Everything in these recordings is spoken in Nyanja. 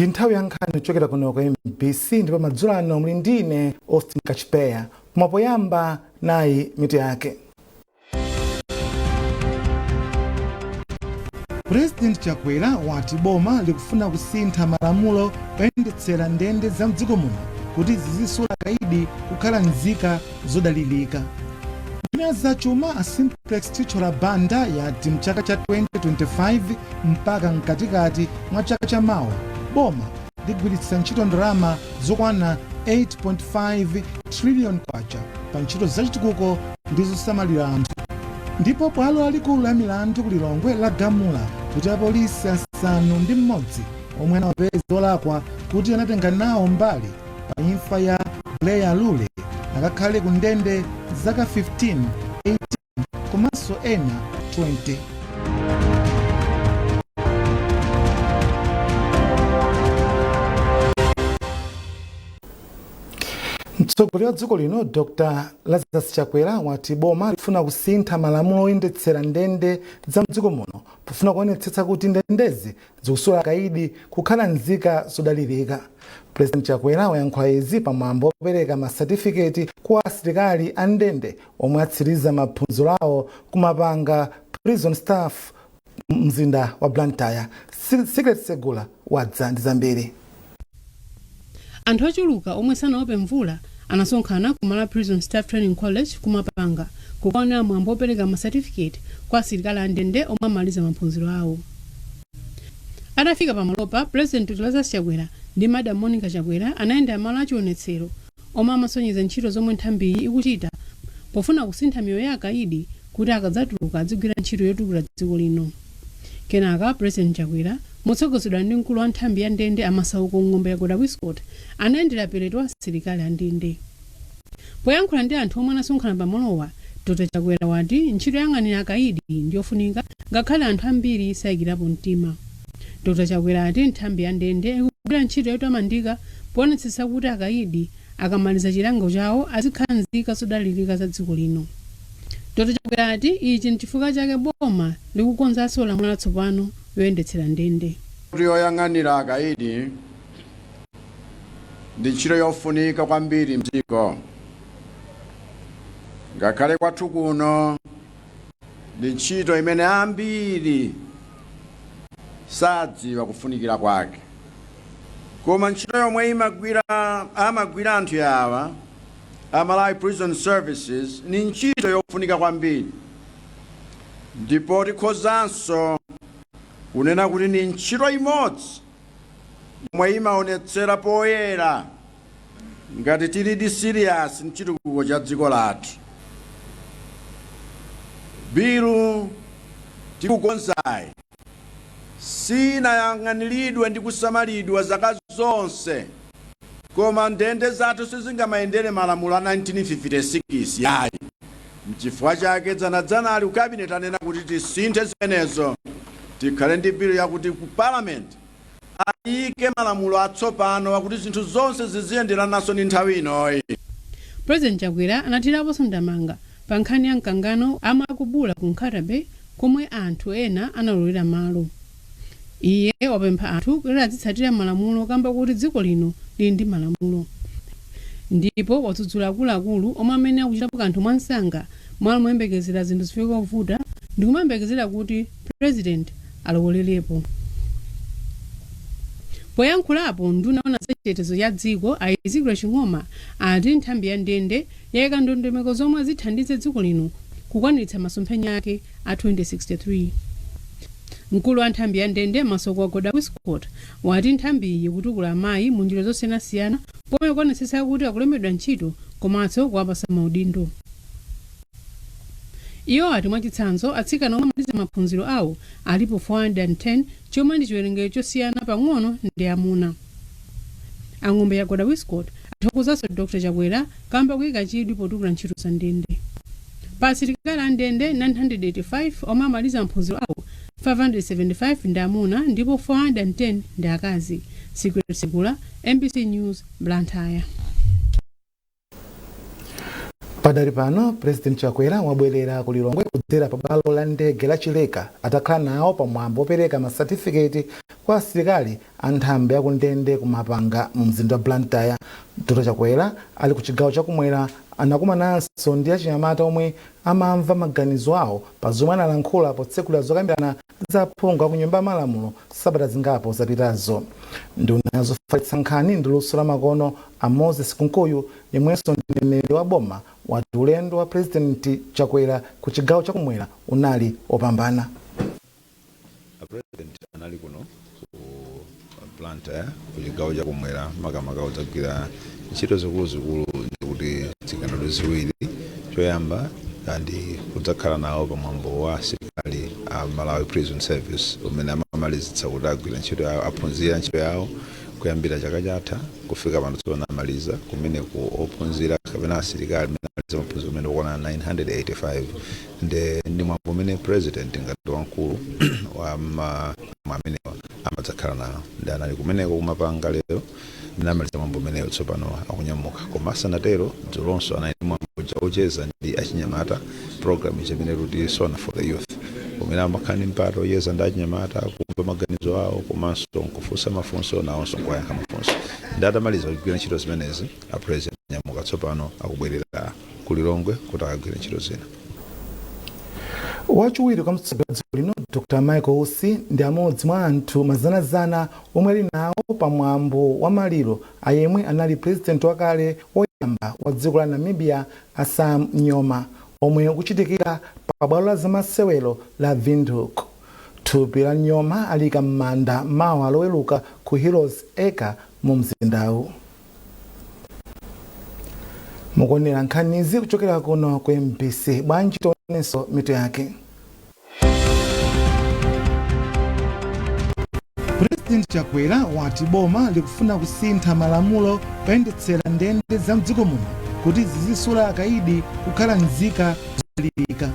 Ndi nthawi ya nkhani kuchokera kuno ku MBC, ndipo madzulo ano muli ndine Austin Kachipeya. Koma poyamba, nayi mitu yake. President Chakwera wati boma likufuna kusintha malamulo oyendetsera ndende za mdziko muno kuti zizisula akaidi kukhala nzika zodalirika. Nduna ya zachuma a Simplex Chithyola Banda yati mchaka cha 2025 mpaka mkatikati mwa chaka cha mawa, boma ligwiritsa ntchito ndalama zokwana 8.5 trillion kwacha pa ntchito zachitukuko ndi zosamalira anthu. Ndipo bwalo lalikulu la milandu ku Lilongwe lagamula kuti apolisi 6 omwe anawapeza olakwa kuti anatenga nawo mbali pa imfa ya Buleya Lule akakhale ku ndende zaka 15, 18 komanso ena 20. Mtsogoleri wa dziko lino Dr Lazarus Chakwera wati boma likufuna kusintha malamulo oyendetsera ndende za mdziko muno pofuna kuonetsetsa kuti ndendezi zikusula akaidi kukhala nzika zodalirika. President Chakwera wayankhula izi pamwambo wopereka masatifiketi kwa asilikali a ndende omwe atsiriza maphunziro awo ku Mapanga Prison Staff mzinda wa Blantyre. Secret Segula wadza ndi zambiri. Anthu ochuluka omwe sanaope mvula anasonkhana ku Malawi Prison Staff Training College ku Mapanga kukaonera mwambo wopereka masatifiketi kwa asilikali a ndende omwe amaliza maphunziro awo. Atafika pamalopa, President Dr Lazarus Chakwera ndi Madam Monica Chakwera anayendera malo achionetsero omwe amasonyeza ntchito zomwe nthambiyi ikuchita pofuna kusintha miyoyo ya akaidi kuti akadzatuluka adzigwira ntchito yotukula dziko lino. Kenaka President Chakwera, motsogozedwa ndi mkulu wa nthambi ya ndende a Masauko Ng'ombeyagoda Wiscot, anayendera pelete wa asilikali a ndende. Poyankhula ndi anthu omwe anasonkhana pamalowa, Dr Chakwera wati ntchito yoyang'anira akaidi ndiyofunika ngakhale anthu ambiri sayikirapo mtima. Dr Chakwera ati nthambi ya ndende ikugwira ntchito yotamandika poonetsetsa kuti akaidi akamaliza chilango chawo azikhala nzika zodalirika za dziko lino. Dr Chakwera ati ichi nchifukwa chake boma likukonzanso lamulo latsopano loyendetsera ndende. Ntchito yoyang'anira akaidi ndi ntchito yofunika kwambiri mdziko. Ngakhale kwathu kuno ndi ntchito imene ambiri sadziwa kufunikira kwake, koma ntchito yomwe amagwira anthu awa a Malawi Prison Services ni ntchito yofunika kwambiri, ndipo tikhozanso kunena kuti ni ntchito imodzi yomwe imaonetsera poyera ngati tilidi serious mchitukuko cha dziko lathu. Bilu tikukonzayi sinayang'aniridwe ndi kusamalidwa zaka zonse, koma ndende zathu sizingamayendere malamulo a 1956 yayi. Mchifukwa chake dzanadzanali ku cabinet anena kuti tisinthe zimenezo, tikhale ndi bilu yakuti ku parliament ayike malamulo atsopano akuti zinthu zonse ziziyenderananso ndi nthawi inoyi. President Chakwera anathiraponso ndamanga pa nkhani ya mkangano a Bula ku Nkhata Bay komwe anthu ena analowera malo. Iye wapempha anthu kuti azitsatira malamulo kamba kuti dziko lino lili ndi malamulo. Ndipo wadzudzula akuluakulu omwe amene akuchitapo kanthu mwansanga mwalo moyembekezera zinthu zifike kovuta ndikumayembekezera kuti President alowererepo. Poyankhulapo, nduna yoona za chitetezo cha dziko a Ezekiel Ching'oma ati nthambi ya ndende yaika ndondomeko zomwe zithandize dziko lino kukwaniritsa masomphenya ake a 2063. Mkulu wa nthambi ya ndende Masauko Goda Wiscot wati nthambiyi ikutukula amayi mu njira zosiyanasiyana pomwe ikuonetsetsa kuti akulembedwa ntchito komanso kuwapasa maudindo. Iwo ati mwachitsanzo atsikana omwe amaliza maphunziro awo alipo 410, chomwe ndi chiwerengero chosiyana pang'ono ndi amuna. A Ng'ombeyagoda Wiscot athokozanso Dr Chakwera kamba kuyika chidwi potukula ntchito za ndende. Pa asilikali a ndende 985 omwe amaliza maphunziro awo, 575 ndi amuna ndipo 410 ndi akazi. Secret Segula, MBC News, Blantyre. Padali pano, President Chakwera wabwerera ku Lilongwe kudzera pa bwalo la ndege la Chileka atakhala nawo pamwambo wopereka masatifiketi kwa asilikali a nthambi yakundende kumapanga mu mzinda wa Blantyre. Dr Chakwera ali ku chigawo chakumwera anakumananso ndi achinyamata omwe amamva maganizo awo pa zomwe analankhula potsekulira zokambirana za aphungu aku nyumba ya malamulo sabata zingapo zapitazo. Nduna zofalitsa nkhani ndi luso la makono a Moses Kunkuyu, yemwenso ndi mneneri wa boma, wati ulendo wa President Chakwera ku chigawo chakumwera unali opambana. A President anali kuno ku Blantyre, ku chigawo chakumwera, makamaka kudzagwira ntchito zikuluzikulu, ndikuti zikanado ziwiri. Choyamba ndi kudzakhala nawo pamwambo wa asilikali a Malawi Prison Service umene amamalizitsa kuti agwira ntchito yawo, aphunzira ntchito yawo kuyambira chaka chatha kufika pano, tsopano amaliza. Kumeneku ophunzira kapena asilikali amene amaliza maphunziro kumene kukwana 985. Ndi mwambo umene President ngati wamkulu wa amenewa amadzakhala nawo, ndi anali kumeneko kumapanga lero. Amene amaliza mwambo umeneyo tsopano akunyamuka. Koma asanatero, dzulonso anali ndi mwambo uja ocheza ndi achinyamata, program ija imene kuti SONA for the Youth, umene amakhala ndi mpata ocheza ndi achinyamata, kumva maganizo awo komanso nkufunsa mafunso, nawonso nkuwayankha mafunso. Ndi atamaliza kugwira ntchito zimenezi, a President anyamuka tsopano, akubwerera ku Lilongwe kuti akagwire ntchito zina. Wachiwiri kwa mtsogoleri wa dziko lino Dr Michael Usi ndi amodzi mwa anthu mazanazana omwe ali nawo pamwambo wa maliro ayemwe anali President wakale woyamba wa dziko la Namibia, a Sam Nujoma, omwe ukuchitikira pa bwalo la zamasewero la Windhoek. Thupi la Nujoma aliyika m'manda mawa Loweruka ku Heroes Acre mu mzindawu. Mukuonera nkhanizi kuchokera kuno ku MBC. Bwanji tionenso mitu yake. President Chakwera wati boma likufuna kusintha malamulo oyendetsera ndende za mdziko muno kuti zizisula akaidi kukhala nzika zodalirika.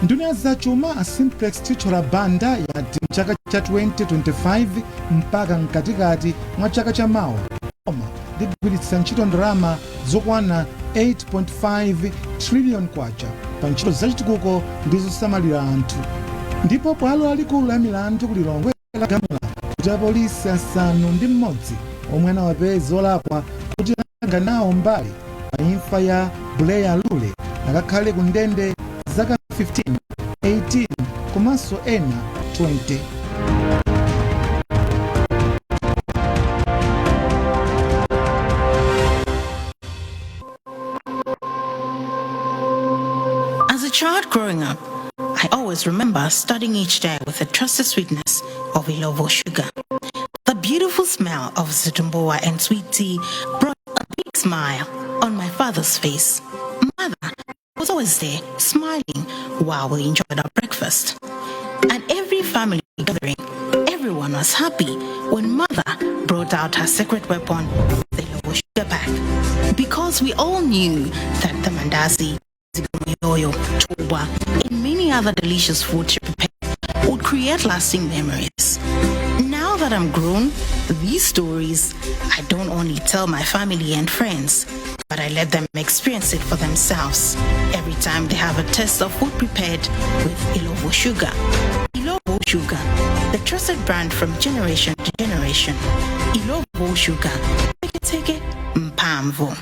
Nduna ya zachuma a Simplex Chithyola Banda yati mchaka cha 2025 mpaka mkatikati mwa chaka chamawa, boma ligwiritsa ntchito ndalama zokwana 8.5 trillion kwacha pa ntchito zachitukuko ndi zosamalira anthu. Ndipo bwalo lalikulu la milandu ku Lilongwe lagamula kuti apolisi 6 omwe anawapeza olakwa kuti anatenga nawo mbali pa imfa ya Buleya Lule akakhale ku ndende zaka 15, 18 komanso ena 20. As a child growing up, I always remember starting each day with the trusted sweetness of Illovo sugar. The beautiful smell of zitumbuwa and sweet tea brought a big smile on my father's face. Mother was always there, smiling while we enjoyed our breakfast. At every family gathering, everyone was happy when Mother brought out her secret weapon, the Illovo sugar pack. Because we all knew that the mandazi, yoyo, toba, and many other delicious food she prepared would create lasting memories. Now that I'm grown, these stories I don't only tell my family and friends, but I let them experience it for themselves every time they have a taste of food prepared with Illovo sugar. Illovo Sugar, the trusted brand from generation to generation. Illovo Sugar, take it, take it, mphamvu.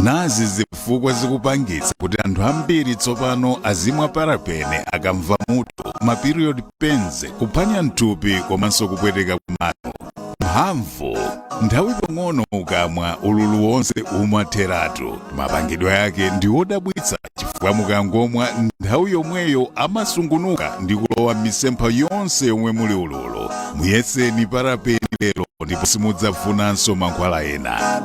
Nazi zifukwa zikupangitsa kuti anthu ambiri tsopano azimwa Parapene akamva mutu, ma period pains, kuphwanya mthupi komanso kupweteka kumano. Mphamvu nthawi pang'ono ukamwa, ululu wonse umatheratu. Mapangidwe ake ndi odabwitsa chifukwa mukangomwa, nthawi yomweyo amasungunuka ndi kulowa m'misempha yonse yomwe muli ululu. Muyeseni Parapeni lero ndipo simudzafunanso mankhwala ena.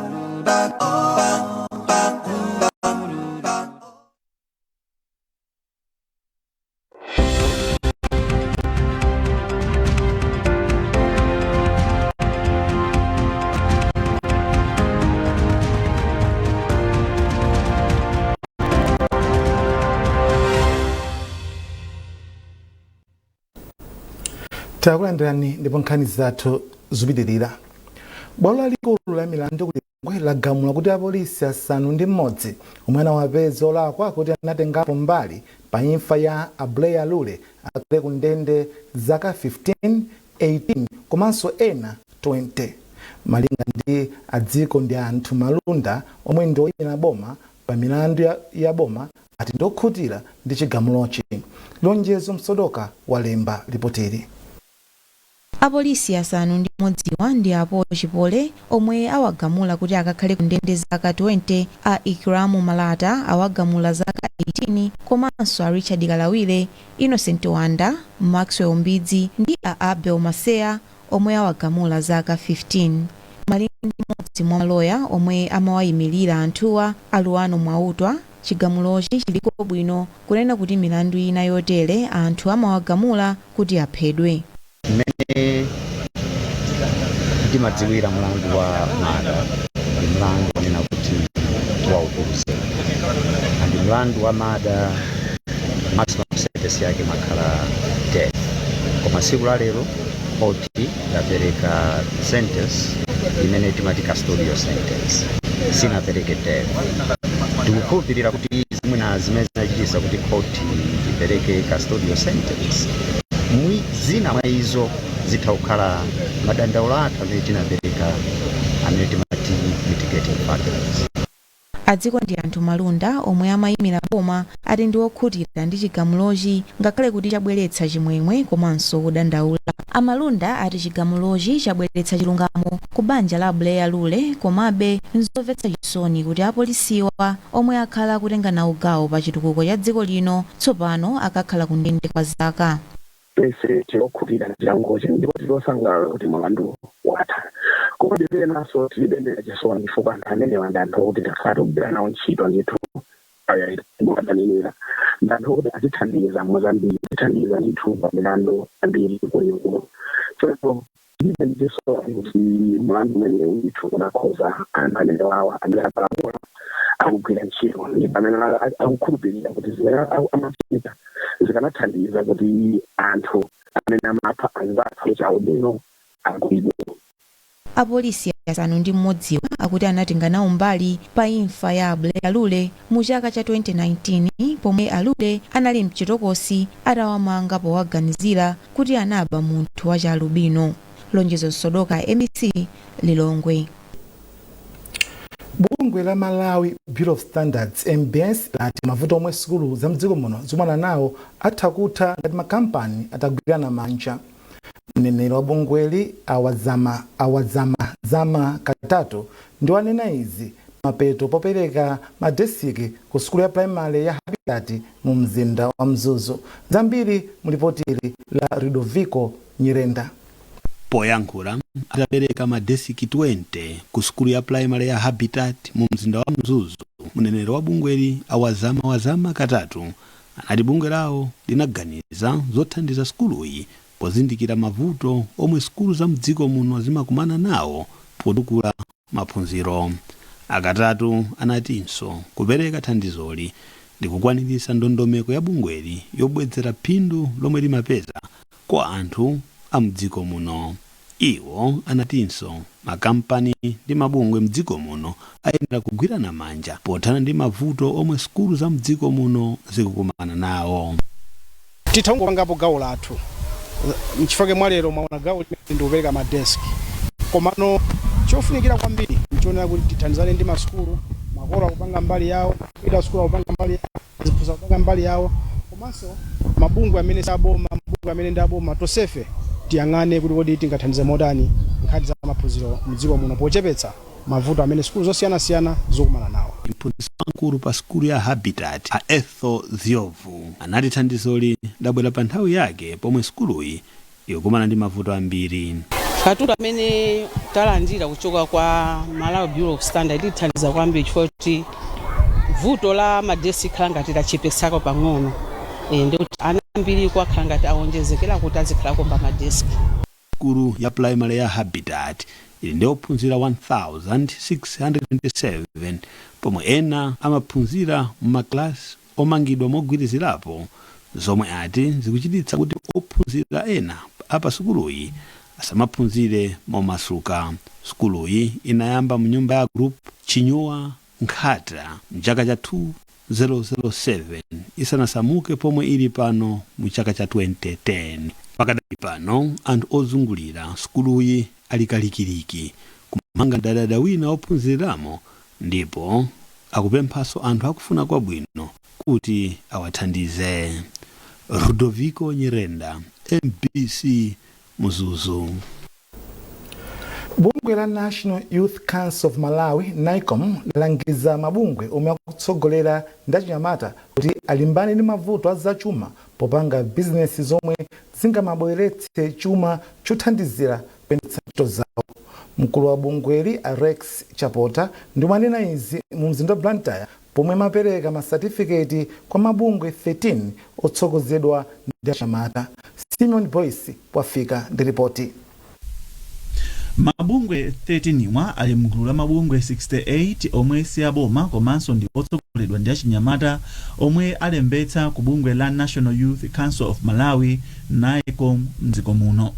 Takulandirani ndipo nkhani zathu zikupitirira. Bwalo lalikulu la milandu Lilongwe lagamula kuti apolisi 6 omwe anawapeza olakwa kuti anatengapo mbali pa imfa ya a Buleya Lule akhale ku ndende zaka 15, 18 komanso ena 20. Malinga ndi adziko ndi anthu Malunda, omwe ndi oyimira boma pa milandu ya boma, ati ndiokhutira ndi chigamulochi. Lonjezo Msodoka walemba ripoteri. Apolisi 6wa ndi apo Chipole, omwe awagamula kuti akakhale ku ndende zaka 20, a Ikramu Malata awagamula zaka 18, komanso a Richard Kalawire, Innocent Wanda, Maxwell Mbidzi ndi a Abel Maseya, omwe awagamula zaka 15. Malinga ndi mmodzi mwa maloya omwe amawayimirira anthuwa, Aluano Mwautwa, chigamulochi chiliko bwino, kunena kuti milandu ina yotere anthu amawagamula kuti aphedwe. Mmene ndimadziwira, mlandu wa murder ndi mlandu wanena kuti waukulu zedi, and mlandu wa murder maximum sentence yake makhala death. Koma tsiku la lero khoti yapereka sentence imene timati custodial sentence, sinapereke death. Tikukhulupirira kuti zimwena zimene zinachitisa kuti khoti ipereke custodial sentence, mwi zina mwa izo zitha kukhala madandaulo athu amene tinapereka, amene timati mitigating factors. Adziko ndi anthu Malunda, omwe amayimira boma, ati ndi okhutira ndi chigamulochi, ngakhale kuti chabweretsa chimwemwe komanso kudandaula. Amalunda ati chigamulochi chabweretsa chilungamo ku banja la Buleya Lule, komabe nzomvetsa chisoni kuti apolisiwa, omwe akhala akutenga nawo gawo pa chitukuko cha dziko lino, tsopano akakhala ku ndende kwa zaka. Tonse tilokhutira na chilangochi ndipo tilosangalala kuti mulandu watha, komabe penanso tilibe chisoni chifukwa anthu amenewa ndi anthu okuti takhala tikugwira nawo ntchito ndithu. Mukadanenera, ndi anthu okuti atithandiza mozambiri, atithandiza ndithu pa milandu ambiri ikuluikulu. Choncho tilibe ndi chisoni kuti mulandu umenewu ndithu unakhoza anthu amenewawa amene apalamula, akugwira ntchito, ndipo amene akukhulupirira kuti zimene amachita zikanathandiza kuti anthu amene amapha anzathu chaubwino agwidwe. Apolisi 6wa akuti anatenga nawo mbali pa imfa ya Abuleya Lule mu chaka cha 2019, pomwe Alule anali mchitokosi atawamanga powaganizira kuti anaba munthu wa chalubino. Lonjezo Sodoka, MBC, Lilongwe. Bungwe la Malawi Bureau of Standards, MBS, lati mavuto omwe sukulu za mdziko muno zikumana nawo atha kutha ngati makampani atagwirana manja. Mneneri wa bungweli, Awazama Zama Katatu, ndi wanena izi mapeto popereka madesiki ku sukulu ya primary ya Habitat mu mzinda wa Mzuzu. Zambiri mulipotili la Ludovico Nyirenda. Poyankhula atapereka madesiki 20 ku sukulu ya primary ya Habitat mu mzinda wa Mzuzu, mneneri wa bungweli, Awazama Wazama Katatu, anati bungwe lawo linaganiza zothandiza sukuluyi pozindikira mavuto omwe sukulu za mdziko muno zimakumana nawo potukula maphunziro. Akatatu anatinso kupereka thandizoli ndi kukwaniritsa ndondomeko ya bungweli yobwezera phindu lomwe limapeza kwa anthu a mdziko muno. Iwo anatinso makampani ndi mabungwe mdziko muno ayenera kugwirana manja pothana ndi mavuto omwe sukulu za mdziko muno zikukumana nawo. Titha kungopangapo gawo lathu, nchifukwa mwalero mwaona gawo limene ndikupereka madeski, komano chofunikira kwambiri nchionera kuti tithandizane ndi masukulu. Makolo akupanga mbali yawo, ida sukulu akupanga mbali yawo, aziphunzitsi akupanga mbali yawo, komanso mabungwe amene saboma, mabungwe amene ndi aboma, tonsefe tiyang'ane kuti kodi tingathandize motani nkhani za maphunziro mdziko muno pochepetsa mavuto amene sukulu zosiyanasiyana zikukumana nawo. Mphunzitsi wamkulu pa sukulu ya Habitat, a Ethel Ziovu, anati thandizoli labwera pa nthawi yake pomwe sukuluyi ikukumana ndi mavuto ambiri. Katundu amene talandira kuchoka kwa Malawi Bureau of Standard lithandiza kwambiri, chifukwa kuti vuto la madesi khala ngati lachepesako pang'ono, ndikuti ana ambiri kwakhala ngati awonjezekera kuti azikhalako pa madeski. Sukulu ya primary ya Habitat ili ndi ophunzira 1627, pomwe ena amaphunzira m'maklasi omangidwa mogwirizirapo, zomwe ati zikuchititsa kuti ophunzira ena apa sukuluyi Asamaphunzire momasuka. Sukuluyi inayamba mu nyumba ya Group Chinyowa Nkhata mchaka cha 2007 isanasamuke pomwe ili pano mu chaka cha 2010. Pakadali pano anthu ozungulira sukuluyi ali kalikiliki kumanga mdadada wina ophunziriramo, ndipo akupemphanso anthu akufuna kwabwino kuti awathandize. Rudoviko Nyirenda, MBC, Mzuzu. Bungwe la National Youth Council of Malawi, NYCOM, lalangiza mabungwe omwe akutsogolera ndi achinyamata kuti alimbane ndi mavuto a zachuma popanga bizinesi zomwe zingamabweretse chuma chothandizira kuyendetsa ntchito zawo. Mkulu wa bungweli, a Rex Chapota, ndi anena izi mu mzinda wa Blantyre pomwe amapereka masatifiketi kwa mabungwe 13 otsogozedwa ndi achinyamata. Simeon Boyce wafika ndi ripoti. Mabungwe 13 wa ali mgulu la mabungwe 68 omwe si aboma komanso ndi otsogoleredwa ndi achinyamata omwe alembetsa ku bungwe la National Youth Council of Malawi, NYCOM, mdziko muno.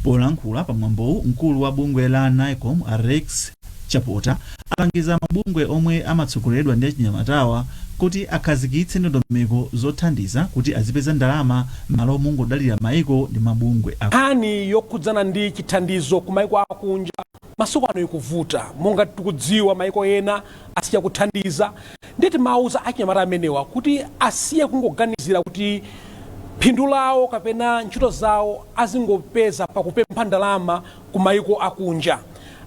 Polankhula pamwambowu, mkulu wa bungwe la NYCOM, Rex Chapota, alangiza mabungwe omwe amatsogoleredwa ndi achinyamatawa kuti akhazikitse ndondomeko zothandiza kuti azipeza ndalama m'malo mongodalira maiko ndi mabungwe. Nkhani yokhudzana ndi chithandizo ku maiko akunja masiku ano ikuvuta. Monga tikudziwa, maiko ena asiya kuthandiza. Nditi mauza achinyamata amenewa kuti asiye kungoganizira kuti phindu lawo kapena ntchito zawo azingopeza pakupempha ndalama ku maiko akunja.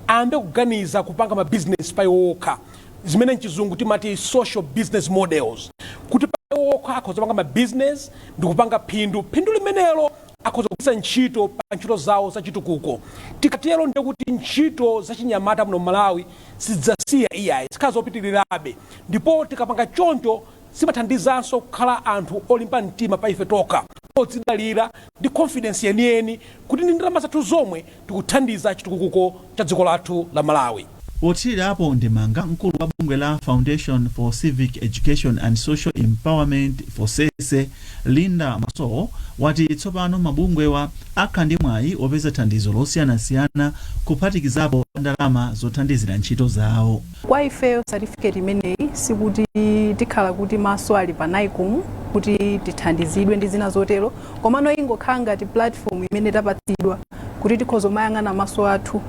Ayambe kuganiza kupanga mabizinesi pa iwo okha, zimene mchizungu timati social business models, kuti pa iwo okha akhoza kupanga mabizinesi ndi kupanga phindu. Phindu limenelo akhoza kugwiritsa ntchito pa ntchito zawo zachitukuko. Tikatero ndiye kuti ntchito zachinyamata muno Malawi sizidzasiya iyayi, zikhala zopitirirabe. Ndipo tikapanga choncho, zimathandizanso kukhala anthu olimba mtima pa ife tokha, odzidalira ndi confidence yeniyeni kuti ndi ndalama zathu zomwe tikuthandiza chitukuko cha dziko lathu la Malawi. Pothirirapo ndemanga, mkulu wa bungwe la Foundation for Civic Education and Social Empowerment, FOSESE, Linda Masowo, wati tsopano mabungwewa akhala ndi mwayi opeza thandizo losiyanasiyana, kuphatikizapo ndalama zothandizira ntchito zawo. Kwa ifeyo, certificate imeneyi sikuti tikhala kuti maso ali pa NYCOM kuti tithandizidwe ndi zina zotero, komano ingokhala ngati platform imene tapatsidwa kuti tikhoza kumayang'ana maso athu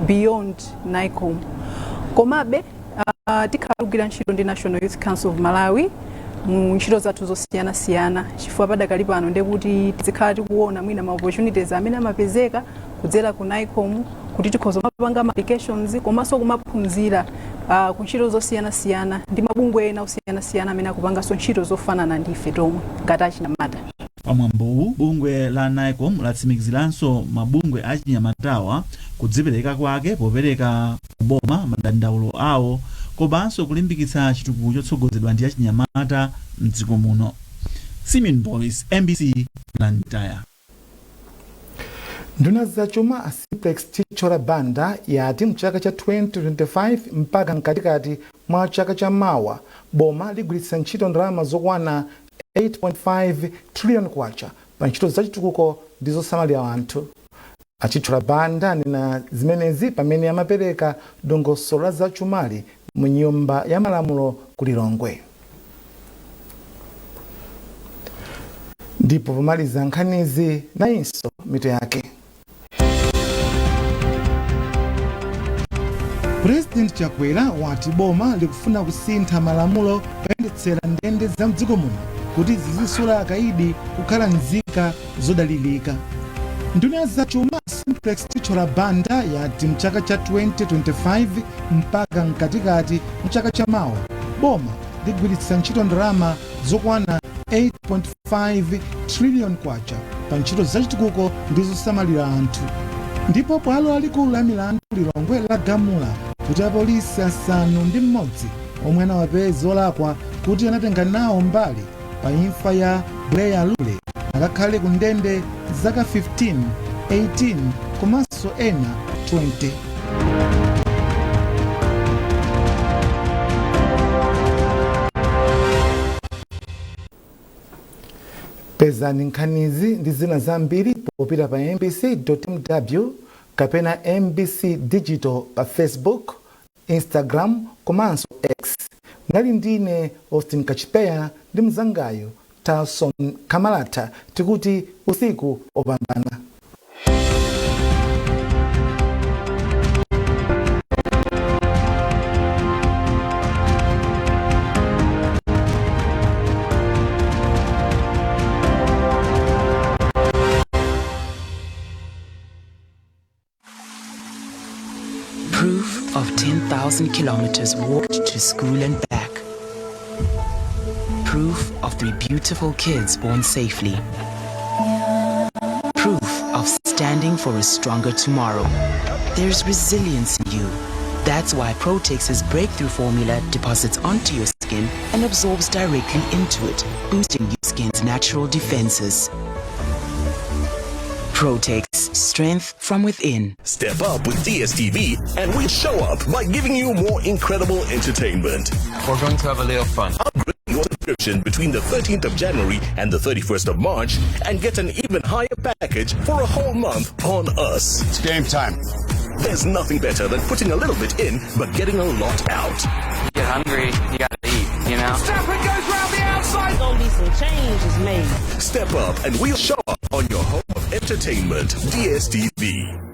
beyond NYCOM. Komabe tikhala kugwira ntchito ndi National Youth Council of Malawi mu ntchito zathu zosiyanasiyana, chifukwa padakali pano ndekuti tizikhala tikuona mwina ma opportunities amene amapezeka kudzera ku NYCOM, kuti tikhoza kumapanga ma applications komanso kumaphunzira ku ntchito zosiyanasiyana ndi mabungwe ena osiyanasiyana amene akupanganso ntchito zofanana ndi ife tomwe ngati achinyamata. Pamwambowu, bungwe la NYCOM latsimikiziranso mabungwe achinyamatawa kudzipereka kwake popereka kuboma madandaulo awo komanso kulimbikitsa chitukuko chotsogozedwa ndi achinyamata mdziko muno. Simeon Boyce, MBC, Blantyre. Nduna zachuma a Simplex Chithyola Banda yati mchaka cha 2025 mpaka mkatikati mwa chaka cha mawa, boma ligwiritsa ntchito ndalama zokwana 8.5 trillion kwacha pa ntchito zachitukuko ndi zosamalira anthu. A Chithyola Banda anena zimenezi pamene amapereka dongosolo la zachumali mu Nyumba ya Malamulo ku Lilongwe. Ndipo pomaliza nkhanizi, nayinso mitu yake. President Chakwera wati boma likufuna kusintha malamulo oyendetsera ndende za mdziko muno kuti zizisula akaidi kukhala nzika zodalirika. Nduna ya zachuma Simplex Chithyola Banda yati mchaka cha 2025 mpaka mkatikati mchaka cha mawa, boma ligwiritsa ntchito ndalama zokwana 8.5 trillion kwacha pa ntchito zachitukuko ndi zosamalira anthu. Ndipo bwalo lalikulu la milandu Lilongwe lagamula kuti apolisi 6 omwe anawapeza olakwa kuti anatenga nawo mbali pa imfa ya Buleya Lule akakhale ku ndende zaka 15, 18 komanso ena 20. Pezani nkhanizi ndi zina zambiri popita pa mbc.mw kapena MBC Digital pa Facebook, Instagram komanso X. Nali ndine Austin Kachipeya ndi mzangayo Talson Kamalata, tikuti usiku opambana. Proof of 10,000 kilometers walked to school and back. Proof of three beautiful kids born safely. Proof of standing for a stronger tomorrow. There's resilience in you. That's why Protex's breakthrough formula deposits onto your skin and absorbs directly into it, boosting your skin's natural defenses. Protex, strength from within. Step up with DSTV and we show up by giving you more incredible entertainment. We're going to have a little fun. Upgrade your subscription between the 13th of January and the 31st of March and get an even higher package for a whole month on us. It's game time. There's nothing better than putting a little bit in but getting a lot out. You get hungry, you gotta eat, you know? Stafford goes round the outside. Gonna be some changes made. Step up and we'll show up on your home of entertainment, DSTV.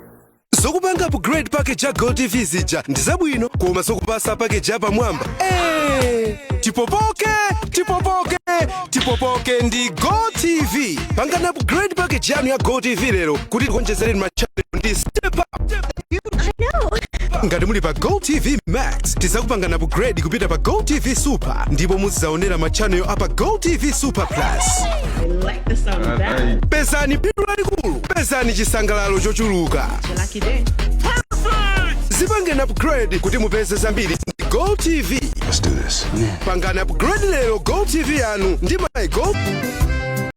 Zokupanga upgrade package ya GOtv zija ndi zabwino, koma zokupasa package yapamwamba, hey! Tipopoke, tipopoke, tipopoke ndi GOtv. Pangani upgrade package yanu ya GOtv lero kuti tikonjezereni ma channel ndi Step Up. Ngati muli pa GOtv Max, tizakupangani upgrade kupita pa GOtv Super ndipo muzidzaonera ma channel apa GOtv Super Plus. I like the sound of that. Pezani phindu lalikulu, pezani chisangalalo chochuluka. Lucky day. Zipangeni upgrade kuti mupeze zambiri ndi GOtv. Let's do this. Pangani upgrade lero GOtv yanu ndi My Go.